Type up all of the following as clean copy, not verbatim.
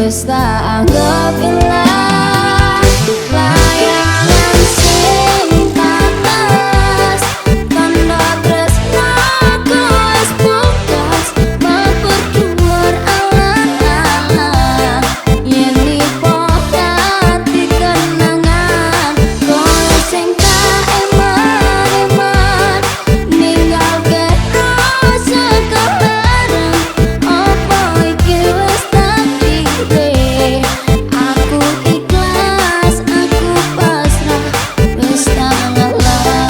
Wis tak anggap ilang layangan sing tak tas, tanda tresnaku wis pungkas, mabur dhuwur alang-alang yen nipo dadi kenangan. Kowe sing tak eman-eman ninggalke rasa kelarang, opo iki wis takdire? Aku ikhlas, aku pasrah, wis tak ngalah.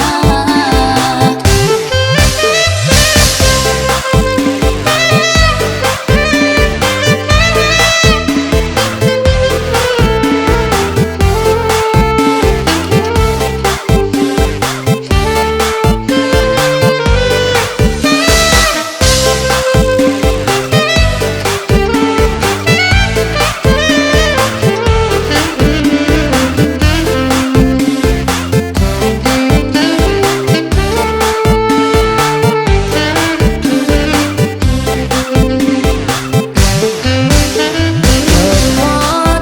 Opo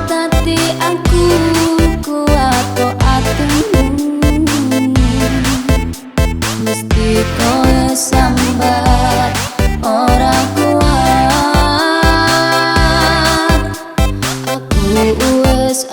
dadi aku kuat kok atimu, mesti kowe sambat ora kuat. Aku wis